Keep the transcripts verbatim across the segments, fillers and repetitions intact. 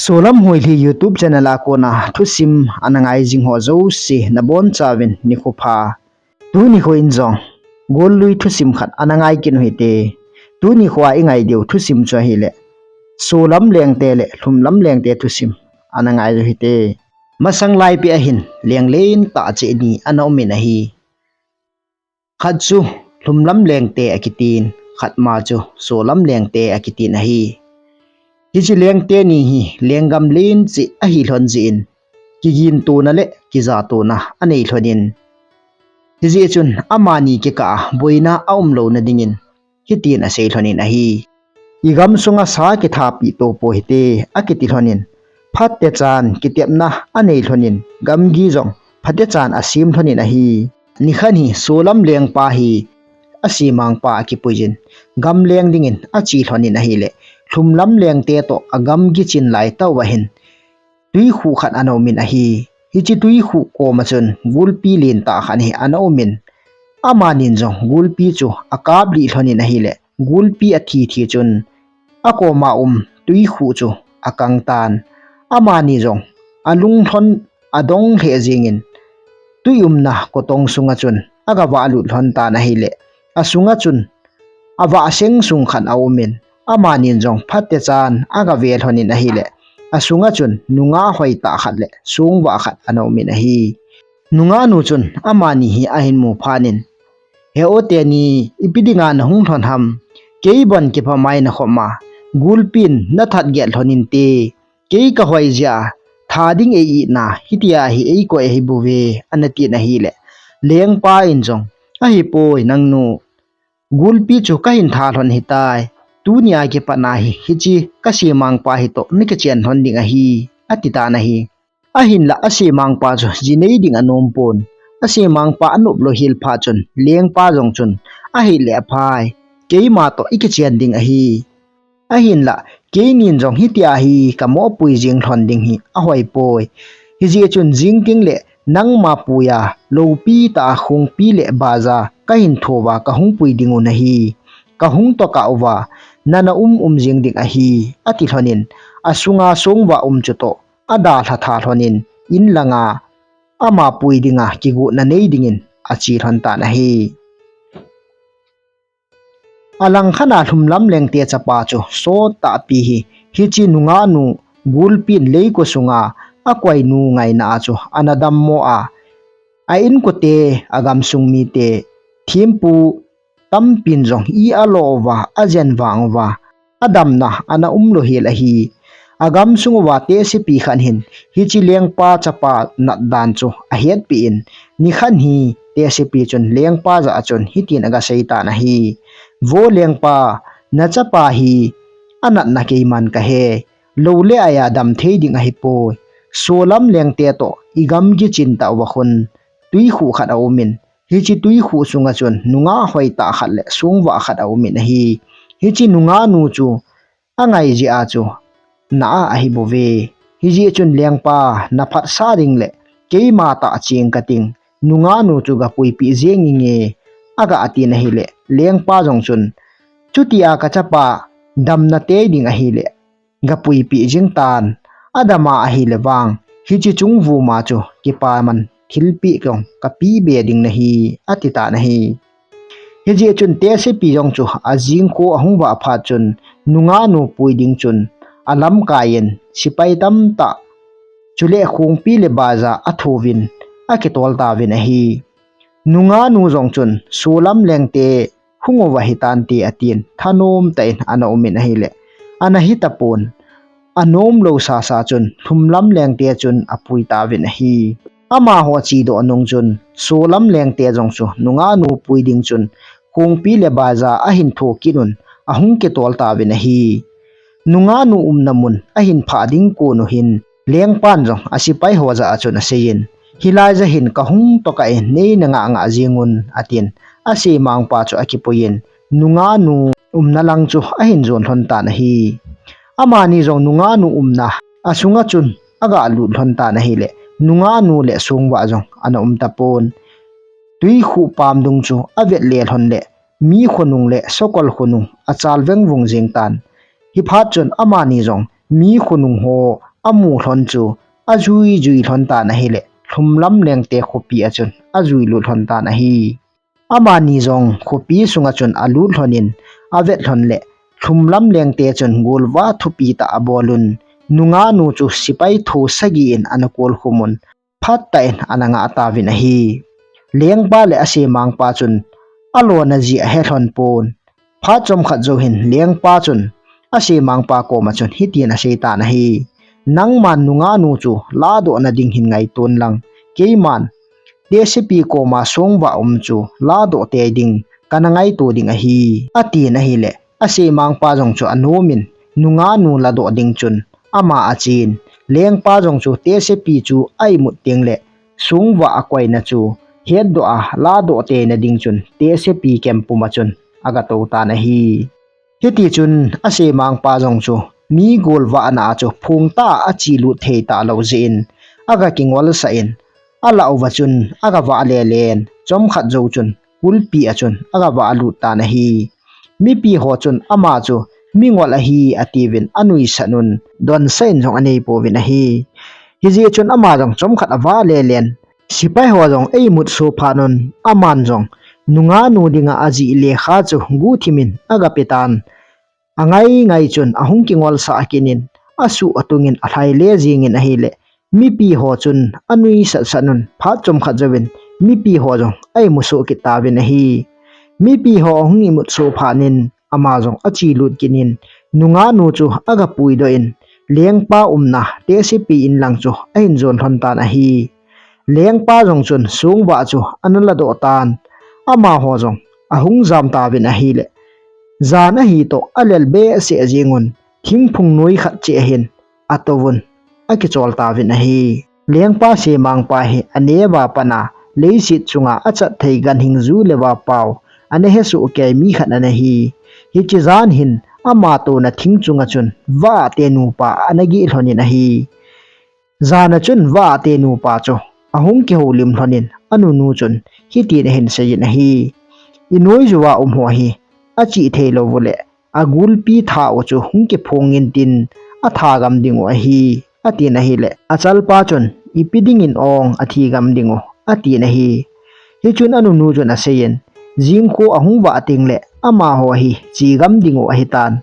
Solam Hoilhi YouTube channel a kona thusim ana ngai jing ho jouse nabonchauvin nikho pha. Tuni nikho in jong gollui thusim khat ana ngai kit u hite. Tuni nikho a i ngai diu thusim chu ahile Solam Lengte le Lhumlam Lengte thusim ana ngai u hite. Masang laipi ahin leng lentah cheh ni ana umin ahi. Khat chu Lhumlam Lengte akitin, khat ma chu Solam Lengte akitin ahi. Hiche Lengte ni hi lenggam len cheh ahi lhon jeh in, kigintona le kijatona anei lhonin, hijeh chun amani kikah a boina aum louna dingin hitin asei lhonin ahi. I gamsunga sa kithapeh to poi hite, akiti lhonin, phatechan kitepna anei lhonin, gamgi jong phatechan asem lhonin ahi. Nikhat hi Solam Lengpa hi asemangpa akipuijin, gamleng dingin ache lhonin ahile, Lhumlam Lengte toh agamgi chin lai tah uva hin twikhuh khat ana umin ahi. Hiche twikhuh koma chun gulpi lentah khat hi ana umin, amanin jong gulpi chu akaplih lhonin ahile, gulpi athi thi chun akoma um twikhuh chu akang tan. Amani jong alung lhon adong lheh jengin, twi umna kotong sunga chun agavah lut lhon tan ahile, asunga chun avah seng sung khat aumin, amanin jong phatechan agave lhonin ahile, asunga chun nungah hoitah khat le songvah khat ana umin ahi. Nungahnu chun amani hi ahin mu phatnin, "He-o teni, ipi dinga nahung lhon ham? Kei bon kipha mai nakhop ma, gulpin nathat get lhon inte, kei kahoi jeh a tha ding eiitna hitia hi eikoi ahi bouve," ana tin ahile, Lengpa in jong, "Ahipoi nangnu, gulpi chu kahin tha lhon ahitai. Tunia kipatna hi hiche kasemangpa hitoh nakichen lhon ding ahi," ati tan ahi. Ahinlah asemangpa chu ji nei ding anom pon. Asemangpa anop lou hel phat chun, Lengpa jong chun, "Ahile aphai, keima toh ikichen ding ahi. Ahinlah keinin jong hitia hi kamohpui jing lhon ding hi ahoipoi. Hijeh chun jingting le nangma puiya loupi tah a khongpi le baja kahin thouva kahung pui ding u ahi. Kahung tokah uva nana um um jing ding ahi," ati lhonin, asunga songvah um chutoh adalha tha lhonin, in langa ama pui dinga kigotna nei dingin ache lhon tan ahi. Alangkhat a Lhumlam Lengte chapa chu sottahpi hi, hiche nungahnu gulpin leiko sunga akoinu ngaina a chu ana dammo a, a inkote, agamsung mite, thempu tampin jong i alo uva, ajen vang uva, adamna ana um lou hel ahi. Agamsung uva tehsepi khat hin hiche Lengpa chapa natdan chu ahetpeh in, nikhat hi tehsepi chun Lengpa jah a chun hitin agasei tan ahi, "Vo Lengpa, nachapa hi anatna keiman kahe, lou le ai a dam thei ding ahipoi. Solam Lengte toh igamgi chin tah uva khun twikhuh khat aumin, hiche twikhuh sunga chun nungah hoitah khat le songvah khat aumin ahi. Hiche nungahnu chu angai jeh a chu na a ahi bouve. Hijeh chun Lengpa, naphatsah ding le keima tah cheng kating, nungahnu chu gapuipeh jeng inge," aga atin ahile, Lengpa jong chun, "Chutia kachapa damna tei ding ahile gapuipeh jing tan, adama ahile vang, hiche chungvuma chu kipaman thilpeh jong kapeh be ding ahi," ati tan ahi. Hijeh chun tehsepi jong chu ajingkho ahung vah phat chun, nungahnu pui ding chun alamkai in, sepai tamtah chule khongpi le baja athouvin akitol tauvin ahi. Nungahnu jong chun, "Solam Lengte hung uva hitante," atin, thanom tah in ana umin ahile, ana hitapon. Anom lou sasa chun, Lhumlam Lengte chun apui tauvin ahi. Amaho achedoh nung chun, Solam Lengte jong chu nungahnu pui ding chun, khongpi le baja ahin tho kit un, ahung kitol tauvin ahi. Nungahnu umna mun ahin phah ding kon u hin, Lengpan jong asepai ho jah a chun aseiyin, "Hilai jah hin kahung tokah in nei nangah ngah jeng un," atin, asemangpa chu akipuiyin, nungahnu umna lang chu ahin jon lhon tan ahi. Amani jong nungahnu umna asunga chun aga lut lhon tan ahile, nungahnu le songvah jong ana um tapon. Twikhuh pam dung chu avet le lhon le, mi khonung le sakol khonung achal vengvung jeng tan. Hiphat chun amani jong mi khonung ho amu lhon chu ajui jui lhon tan ahile, Lhumlam Lengte khopi a chun ajui lut lhon tan ahi. Amani jong khopi sunga chun alut lhonin, avet lhon le, Lhumlam Lengte chun golvah thupi tah abolun, nungah nu chu sepai tho sagi in ana kolkhumun, phat tah in ana ngah tauvin ahi. Lengpa le asemangpa chun alona jeh ahe lhon pon. Phat chomkhat jou hin lengpa chun asemangpa koma chun hitin asei tan ahi. Nangman nungah nu chu ladoh na ding hin ngaito in lang, keiman tehsepi koma songvah um chu ladoh tei ding kana ngaito ding ahi, atin ahile, asemangpa jong chu anomin, nungah nu ladoh ding chun ama achen. Lengpa jong chu tehsepi chu a imut teng le, songvah akoina chu hetdoh a ladoh tei na ding chun tehsepi kempum a chun aga tou tan ahi. Hiti chun asemangpa jong chu mi golvah na a chu phung tah a achelut thei talou jeh in aga kingolsah in, alah uva chun aga vah lelen, chomkhat jou chun kulpi a chun aga vah lut tan ahi. Mipi ho chun ama chu mingol ahi atiuvin anuisat un, donsah in jong anei pouvin ahi. Hijeh chun ama jong chomkhat avah lelen, sepai ho jong eimut so phat un, aman jong nungah nu dinga ajih lekha chu guhthim in aga pe tan. Angai ngai chun ahung kingolsah kit in, asuh atungin alhai le jingin ahile, mipi ho chun anuisat sat un, phat chomkhat jouvin mipi ho jong a imu soh kit tauvin ahi. Mipi ho ahung imut soh phat in ama jong achelut kit in, nungah nu chu aga puidoh in, lengpa umna tehsepi in lang chu ahin jon lhon tan ahi. Lengpa jong chun songvah chu ana ladoh tan, amaho jong ahung jam tauvin ahile, jan ahi toh alel behseh jeng un, thingphung noi khat cheh ahin atouvun, akichol tauvin ahi. Lengpa semangpa hi aneo a pat a leiset chunga achat thei ganhing ju le vapau ana hesoh kei mi khat ana hi. Hiche jan hin ama touna thing chunga chun vahte nupa ana geh lhon in ahi. Jan a chun vahte nupa chu ahung kihoulim lhon in, anunu chun hitin ahin seiyin ahi. Inoi ju a um ho hi achih thei lou u le, agulpi tha u chu hung kiphong intin, atha gam ding u ahi, atin ahile, achalpa chun ipi dingin ong athi gam ding u, atin ahi. Hichun anunu chun aseiyin, jingkho ahung vah teng le amaho hi che gam ding u ahitan.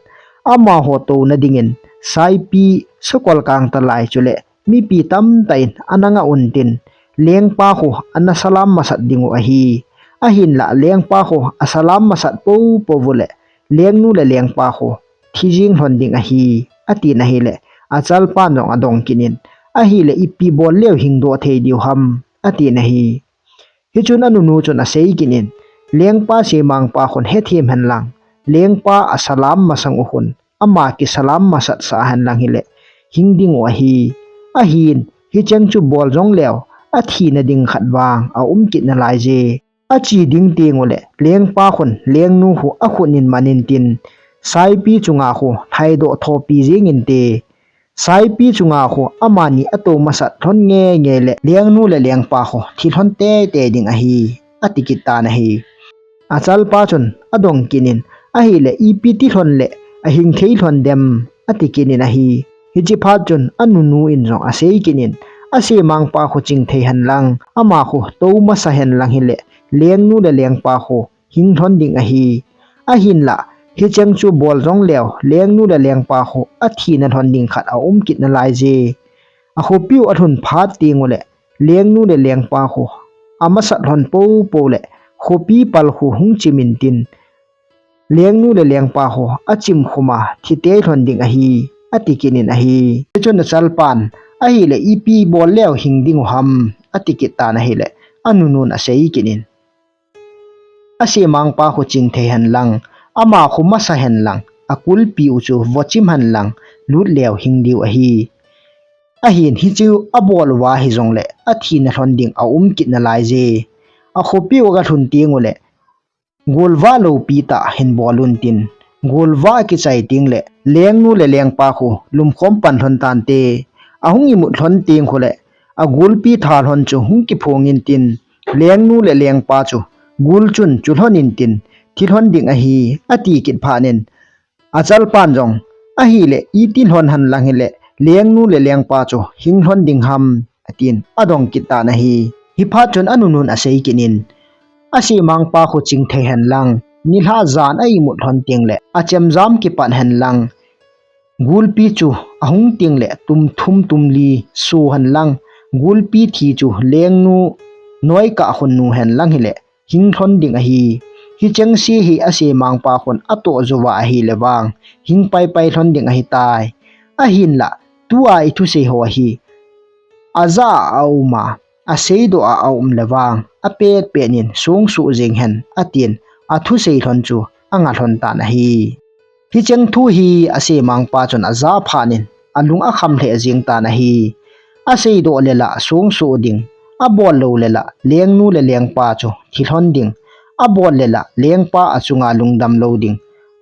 Amaho touna dingin saipi, sakol kangtalai chule mipi tamtah in ana ngah untin, lengpa khu ana salam masat ding u ahi. Ahinlah lengpa khu asalam masat poupou u le, lengnu le lengpa khu thi jing lhon ding ahi, atin ahile, achalpan jong adong kit in, ahile ipi bol leu hingdoh thei diu ham, atin ahi. Hichun anunu chun asei kit in, lengpa semangpa khun hethem hen lang, lengpa asalam masang u khun ama kisalam masat sah hen lang hile, hing ding u ahi. Ahin, hicheng chu bol jong leu, athina ding khat vang aum kit nalai je. Ache ding teng u le, lengpa khun lengnu khu akhut in man intin, saipi chunga khu lhaidoh thopi jeng inte. Saipi chunga khu amani atou masat lhon ngeingei le, lengnu le lengpa khu thi lhon teitei ding ahi, ati kit tan ahi. Achalpa chun adong kit in, ahile ipi ti lhon le ahing thei lhon dem, ati kit in ahi. Hiche phat chun anunu in jong asei kit in, asemangpa khu ching thei hen lang, ama khu tou masa hen lang hile, lengnu le lengpa khu hing lhon ding ahi. Ahinlah, hicheng chu bol jong leu, lengnu le lengpa khu athina lhon ding khat aum kit nalai je. Akhopi u alhun phat teng u le, lengnu le lengpa khu amasat lhon poupou le, khopi pal khu hung chim intin, lengnu le lengpa khu achim khum a thi tei lhon ding ahi, ati kit in ahi. Hichun achalpan, ahile ipi bol leu hing ding u ham, ati kit tan ahile, anunun asei kit in, asemangpa khu ching thei hen lang, ama khu masa hen lang, akulpi u chu vochim hen lang, lut leu hing diu ahi. Ahin hichu abol uva hijongle, athina lhon ding aum kit nalai je. Akhopi u aga lhun teng u le, golvah loupi tah hin bol untin, golvah kichai teng le, lengnu le lengpa khu lumkhom pan lhon tante. Ahung imut lhon teng khu le, agulpi tha lhon chu hung kiphong intin, lengnu le lengpa chu gul chun chu lhon intin, thi lhon ding ahi, ati kit phat in, achalpan jong, ahile iti lhon hen lang hile, lengnu le lengpa chu hing lhon ding ham, atin adong kit tan ahi. Hiphat chun anunun asei kit in, asemangpa khu ching thei hen lang, nilhah jan a imut lhon teng le achemjam kipat hen lang, gulpi chu ahung teng le tum thum tum li so hen lang, gulpi thi chu lengnu noikah khun nu hen lang hile hing lhon ding ahi. Hicheng se hi asemangpa khun atoh jou va ahile vang, hing paipai lhon ding ahitai. Ahinlah, tua ithusei ho hi aja a aum a, aseidoh a aum le vang, apet pet in song suh jeng hen, atin athusei lhon chu anga lhon tan ahi. Hicheng thu hi asemangpa chun aja phat in alung akham lheh jeng tan ahi. Aseidoh le lah song suh ding, abol lou le lah lengnu le lengpa chu thi lhon ding, abol le lah lengpa achunga lungdam lou ding,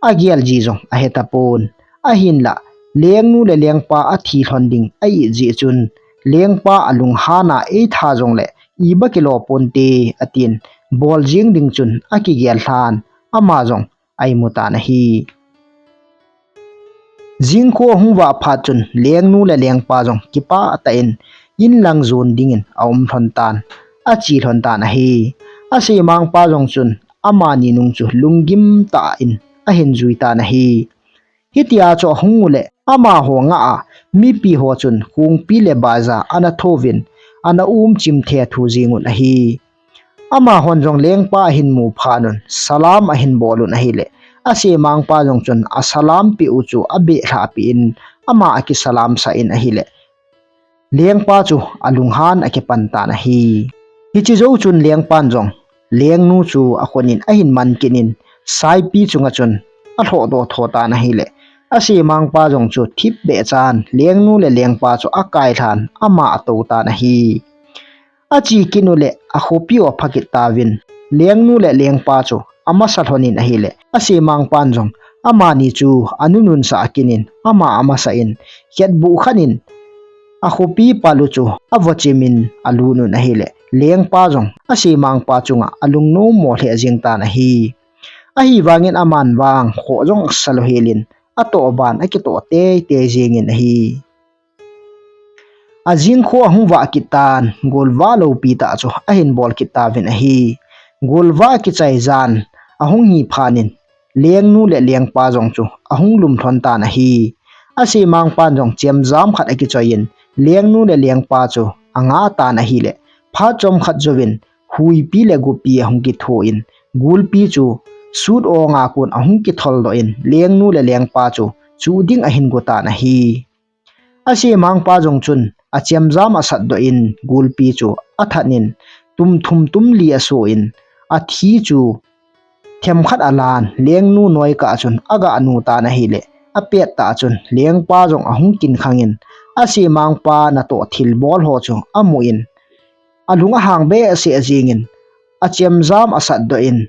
agel ji jong ahe tapon. Ahinlah, lengnu le lengpa athi lhon ding a-it jeh chun, lengpa alunghan a eitha jong le iba kilo ponte, atin bol jeng ding chun akigel lhan, ama jong aimu tan ahi. Jingkho ahung vah phat chun lengnu le lengpa jong kipah tah in inlang jon dingin aum lhon tan, ache lhon tan ahi. Asemangpa jong chun amani nung chu lunggim tah in ahin jui tan ahi. Hitia chu ahung u le amaho ngah a mipi ho chun khongpi le baija ana thouvin ana umchim thethu jeng un ahi. Amahon jong lengpa ahin mu phat un salam ahin bol un ahile, asemangpa jong chun asalam peh u chu abehlhah peh in ama akisalam sah in ahile, lengpa chu alunghan akipan tan ahi. Hiche jou chun lengpan jong lengnu chu akhut in ahin man kit in saipi chunga chun alhohdoh tho tan ahile, asemangpa jong chu thipbeh chan lengnu le lengpa chu akai lhan ama atou tan ahi. Ache kit u le akhopi u apha kit tauvin, lengnu le lengpa chu amasa lhon in ahile, asemangpan jong amani chu anunun sah kit in ama amasa in, khetbuh khat in akhopi pal u chu avochim in alut un ahile, lengpa jong asemangpa chunga alungnom mo lheh jeng tan ahi. Ahivangin aman vang khoh jong asa lou hel in atoh ban akitoh teitei jeng in ahi. Ajingkho ahung vah kit tan, golvah loupi tah chu ahin bol kit tauvin ahi. Golvah kichai jan ahung hi phat in, lengnu le lengpa jong chu ahung lum lhon tan ahi. Asemangpan jong chemjam khat akichoi in, lengnu le lengpa chu angah tan ahile, phat chomkhat jouvin huipi le gopi ahung kitho in, gulpi chu sut onga kon ahung kithol doh in, lengnu le lengpa chu chuh ding ahin go tan ahi. Asemangpa jong chun achemjam asatdoh in, gulpi chu athat in, tum thum tum li aso in, athi chu themkhat alan, lengnu noikah chun agah nu tan ahile, apet tah chun lengpa jong ahung kinkhang in, asemangpa natoh thilbol ho chu amu in, alung ahang behseh jeng in, achemjam asatdoh in,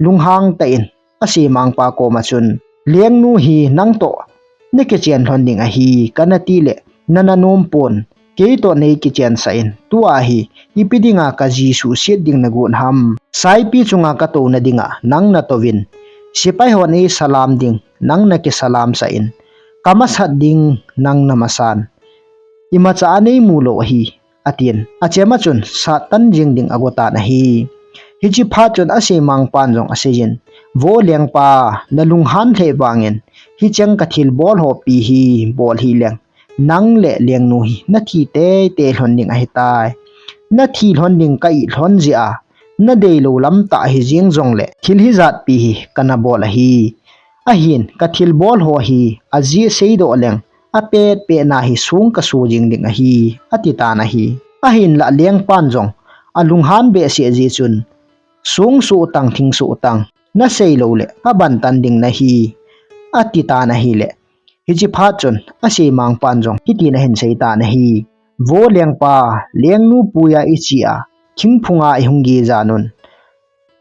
lunghang tah in asemangpa koma chun, lengnu hi nangtoh nakichen lhon ding ahi, kana ti le nana nom pon, keitoh neikichen sah in, tua hi ipi dinga kaji suhset ding nagot ham? Saipi chunga katouna dinga nang natouvin, sepai hon eisalam ding nang nakisalam sah in, kamasat ding nang namasan, imacha aneimu lou ahi, atin. Achema chun sat tan jeng ding ago tan ahi. Hiche phat chun asemangpan jong aseiyin, vo lengpa, nalunghan lheh vangin hicheng kathilbol hopi hi bol hih leng, nang le lengnu hi nathi teitei lhon ding ahitai. Nathi lhon ding ka-it lhon jeh a, nadeilou lamtah hijeng jongle thil hijatpi hi kana bol ahi. Ahin, kathilbol ho hi ajeh seidoh leng, apetpetna hi song kaso jeng ding ahi, ati tan ahi. Ahinlah lengpan jong alunghan behseh jeh chun, song sohtang thing sohtang, nasei loule kaban tan ding nahi, ati tan ahile, hiche phat chun asemangpan jong hitin ahin sei tan ahi. Vo lengpa, lengnu puiya iche a, thingphunga ihung geh jan un,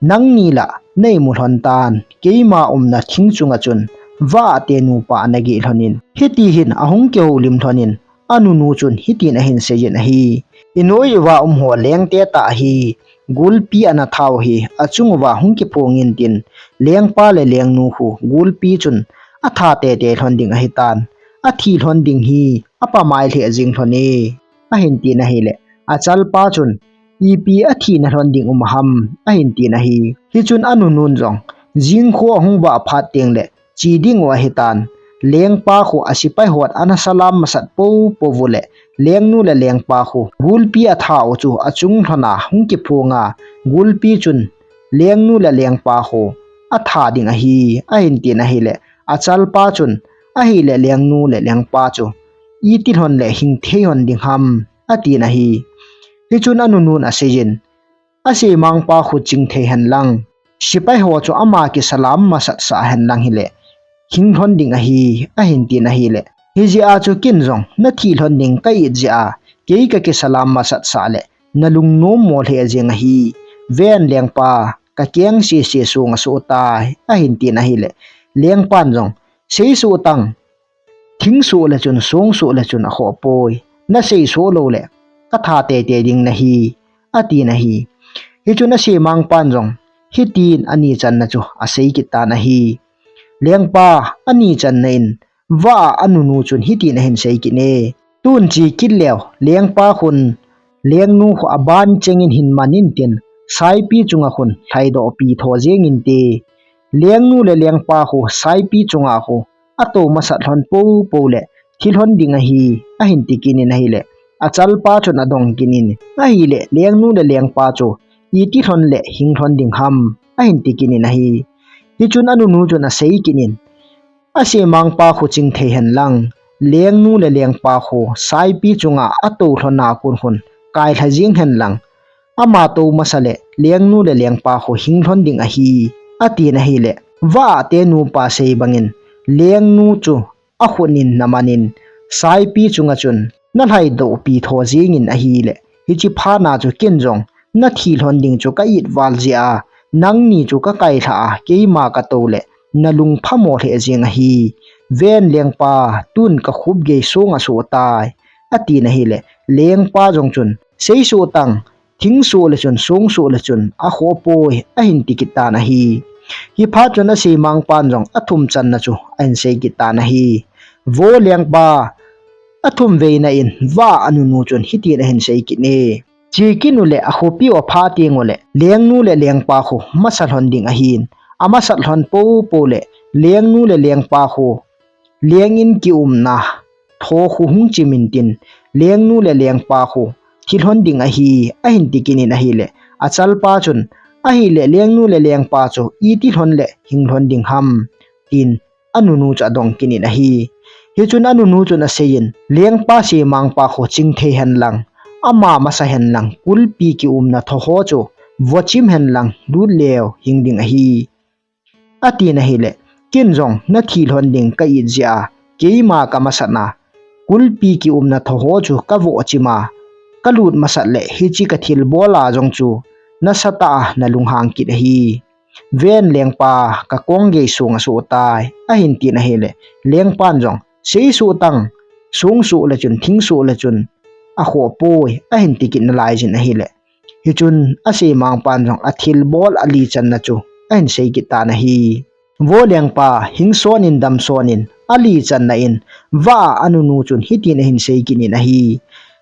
nangni lah neimu lhon tan, keima umna thing chunga chun vah te nupa ana geh lhon in, hiti hin ahung kihoulim lhon in, anunu chun hitin ahin seiyin ahi. Inoi iva um ho lengte tah hi, gulpi ana thau hi achung uva hung kiphong intin, lengpa le lengnu khu gulpi chun atha teitei lhon ding ahitan, athi lhon ding hi apamai lheh jing lhon e, ahin tin ahile, achalpa chun, ipi athina lhon ding um ham, ahin tin ahi. Hichun anunun jong, jingkho ahung vah phat tengle, che ding u ahitan, lengpa khu asepai hon ana salam masat poupou u le, lengnu le lengpa khu, gulpi atha u chu achung lhona hung kiphong a, gulpi chun, lengnu le lengpa khu, atha ding ahi, ahin tin ahile, achalpa chun, ahile lengnu le lengpa chu, iti lhon le hing thei lhon ding ham, atin ahi. Hichun anunun aseiyin, asemangpa khu ching thei henlang, sepai ho chu ama kisalam masat sah henlang hile, hing lhon ding ahi, ahin tin ahile. Hijeh a chu ken jong, nathi lhon ding ka it jeh a, kei ka kisalam masat sah le, nalungnom mo lheh jeng ahi. Ven lengpa, kakeng sese song asoh tai, ahin tin ahile. Lengpan jong, seisoh tang, thingsoh le chun, songsoh le chun akhoh poi. Naseisoh lou le, katha teitei ding nahi, atin ahi. Hichun asemangpan jong, hitin ani channa chu asei kit tan ahi. Lengpa, ani channa in, vah a anunu chun hitin ahin sei kit e. Tun che kit leu, lengpa khun, lengnu khu aban chengin hin man intin, saipi chunga khun, lhaidoh pi tho jeng inte. Lengnu le lengpa khu, saipi chunga khu, atou masat lhon poupou le, thi lhon ding ahi, ahin ti kit in ahile. Achalpa chun adong kit in, ahile, lengnu le lengpa chu, iti lhon le, hing lhon ding ham, ahin ti kit in ahi. Hichun anunu chun asei kit in, asemangpa khu ching thei henlang, lengnu le lengpa khu, saipi chunga atou lhona kon khun, kailha jeng henlang, ama tou masa le, lengnu le lengpa khu hing lhon ding ahi, atin ahile, vah a te nupa sei bangin, lengnu chu akhut in naman in, saipi chunga chun, nalhaidoh pi tho jeng in ahile, hiche phat na chu ken jong, nathi lhon ding chu ka it val jeh a, nangni chu kakailha a, keima katou le, nalung phamo lheh jeng ahi. Ven lengpa, tun kakhup gei song asoh tai, atin ahile, lengpa jong chun, seisoh tang, thingsoh le chun, songsoh le chun, akhoh poi, ahin ti kit tan ahi. Hiphat chun asemangpan jong, athum channa chu, ahin sei kit tan ahi. Vo lengpa, athum veina in, vah a anunu chun, hitin ahin sei kit e. Che kit u le, akhopi u aphah teng u le, lengnu le lengpa khu, masa lhon ding ahin, amasat lhon poupou le, lengnu le lengpa khu, leng in kiumna, tho khu hung chim intin, lengnu le lengpa khu, thi lhon ding ahi, ahin ti kit in ahile, achalpa chun, ahile, lengnu le lengpa chu, iti lhon le, hing lhon ding ham, tin, anunu chu adong kit in ahi. Hichun anunu chun aseiyin, lengpa semangpa khu ching thei henlang, ama masa henlang, gulpi kiumna tho ho chu, vochim henlang, lut leu, hing ding ahi. Atin ahile, ken jong nathi lhon ding ka it jeh a, keima kamasat na, gulpi kiumna tho ho chu kavoh chim a, kalut masat le hiche kathilbol a jong chu, nasatah a nalunghang kit ahi. Ven lengpa, kakong gei song asoh tai, ahin tin ahile, lengpan jong, seisoh tang, songsoh le chun, thingsoh le chun, akhoh poi, ahin ti kit nalai jin ahile. Hichun asemangpan jong athilbol ali channa chu ahin sei kit tan ahi. Vo lengpa, hing son in dam son in, ali channa in, vah a anunu chun hitin ahin sei kit in ahi.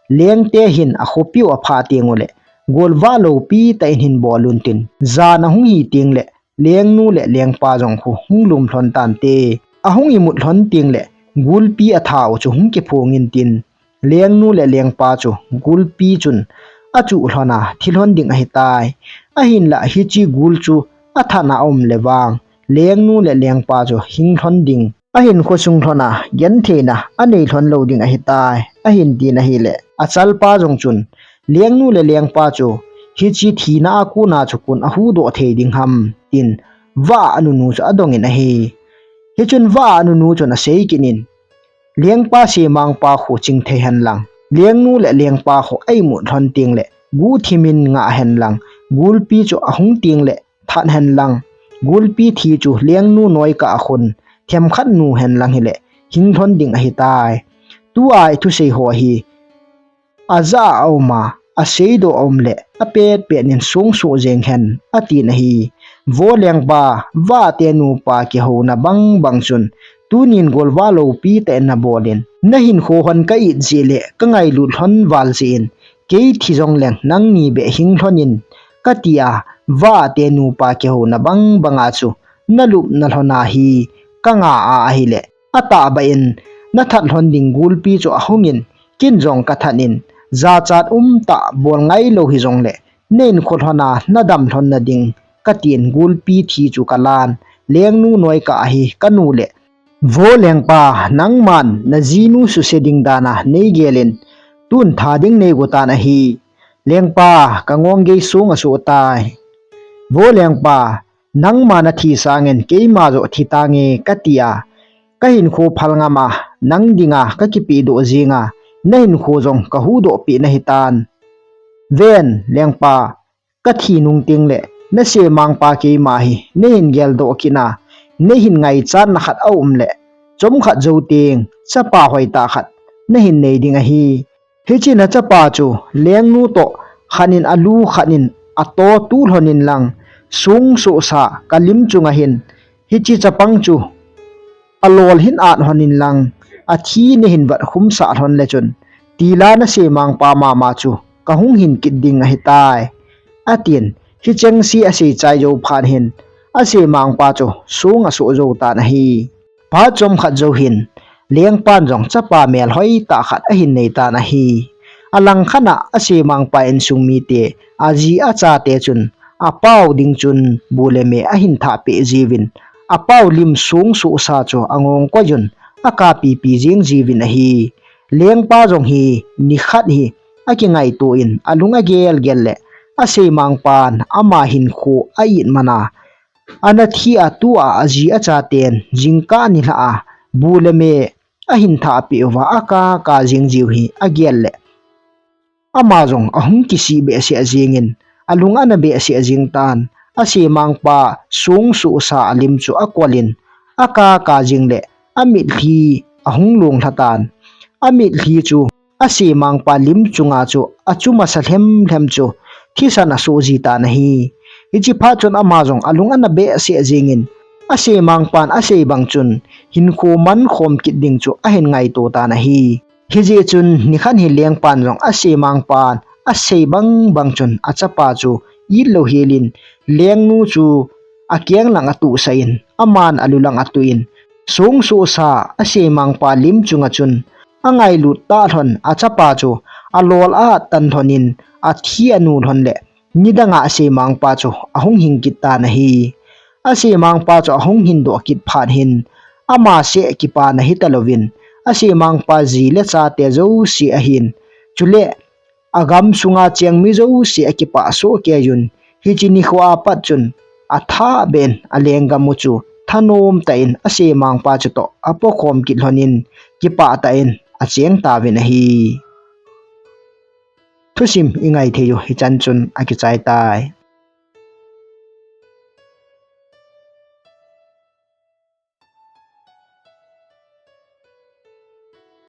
Lengte hin akhopi u aphah teng u le, golvah loupi tah in hin bol untin, jan ahung hi teng le, lengnu le lengpa jong khu hung lum lhon tante. Ahung imut lhon teng le, gulpi atha u chu hung kiphong intin, lengnu le lengpa chu gulpi chun achuh lhon a thi lhon ding ahitai. Ahinlah hiche gul chu athat na aum le vang, lengnu le lengpa chu hing lhon ding, ahinkho sung lhon a gentheina anei lhon lou ding ahitai, ahin tin ahile, achalpa jong chun, lengnu le lengpa chu hiche thina a kona chu kon ahuhdoh thei ding ham, tin vah a anunu chu adong in ahi. Hichun vah a anunu chun asei kit in, lengpa semangpa khu ching thei henlang, lengnu le lengpa khu a imut lhon teng le, guhthim in ngah henlang, gulpi chu ahung teng le, that henlang, gulpi thi chu lengnu noi kah a khun, themkhat nu henlang hile, hing lhon ding ahitai. Tua ithusei ho hi, ajah a aum a, aseidoh aum le, apet pet in songsoh jeng hen, atin ahi. Vo lengpa, vah a te nupa kihouna bang bang chun, Tunin golvah loupi tah in nabol in, nahinkho hon ka it jeh le ka ngailut lhon val jeh in, kei thi jongleng nangni beh hing lhon in, katia, vah te nupa kihouna bang banga chu nalupna lhon ahi, kanga a ahile, atahbeh in nathat lhon ding gulpi chu ahung in, ken jong kathat in, jachat umtah bol ngailou hijongle, nahinkho lhon a nadam lhon nading, katin gulpi thi chu kalan, lengnu noikah ahi kanu le, Vo lengpa, nangman najinu suse ding dan a neigel in, tun tha ding neigo tan ahi. Lengpa, kangong gei song asoh tai. Vo lengpa, nangma nathi sangin keima joh thi tange, katia, kahinkho phal ngam a, nang dinga kakipehdoh jing a, nahinkho jong kahuhdoh peh nahitan. Ven, lengpa, kathi nung tengle, nasemangpa keima hi neihin geldoh kit a, neihin ngaichatna khat aum le, chomkhat jou teng chapa hoitah khat nahin nei ding ahi. Hiche nachapa chu lengnu toh khat in alu, khat in ato tuh lhon inlang, song sohsa kalim chunga hin hiche chapang chu alol hin at lhon inlang, athi nahin vatkhum sah lhon le chun, tila nasemangpa mama chu kahung hin kit ding ahitai, atin, hichengse asei chai jou phat hin, asemangpa chu song asoh jou tan ahi. Phat chomkhat jou hin, lengpan jong chapa melhoi tah khat ahin nei tan ahi. Alangkhat a asemangpa insung mite, aji achate chun, apau ding chun bu le me ahin thah peh jiuvin, apau lim song sohsa chu angong koi un, akapipi jing jiuvin ahi. Lengpa jong hi nikhat hi akingaito in, alung agelgel le, asemangpan ama hinkho a-it man a, anathi a tua aji achaten jingkah nilhah a bu le me ahin thah peh uva akaka jing jiu hi agel le, ama jong ahung kisih behseh jingin, alung ana behseh jing tan, asemangpa song sohsa alim chu akol in, akaka jing le, amitlhi ahung longlha tan. Amitlhi chu asemangpa lim chunga chu achu masa lhemlhem chu thisan asoh ji tan ahi. Hiche phat chun ama jong alung ana behseh jingin, asemangpan asei bang chun hinkho mankhom kit ding chu ahin ngaito tan ahi. Hijeh chun nikhat hi lengpan jong asemangpan asei bang bang chun achapa chu it louhel in, lengnu chu akeng lang atuhsah in, aman alu lang atuh in, song sohsa asemangpa lim chunga chun angailut tah lhon achapa chu alol a-at tan lhon in, athi anu lhon le, nidang a asemangpa chu ahung hing kit tan ahi. Asemangpa chu ahung hin doh kit phat hin, ama seh kipana hita louvin, asemangpa ji le chate jouse ahin, chule agam sunga cheng mi jouse akipah soh kei un, hiche nikho a pat chun athah beh in alenggam u chu thanom tah in asemangpa chutoh apokhom kit lhon in, kipah tah in acheng tauvin ahi. Thusim ingai thei u hichan chun akichai tai.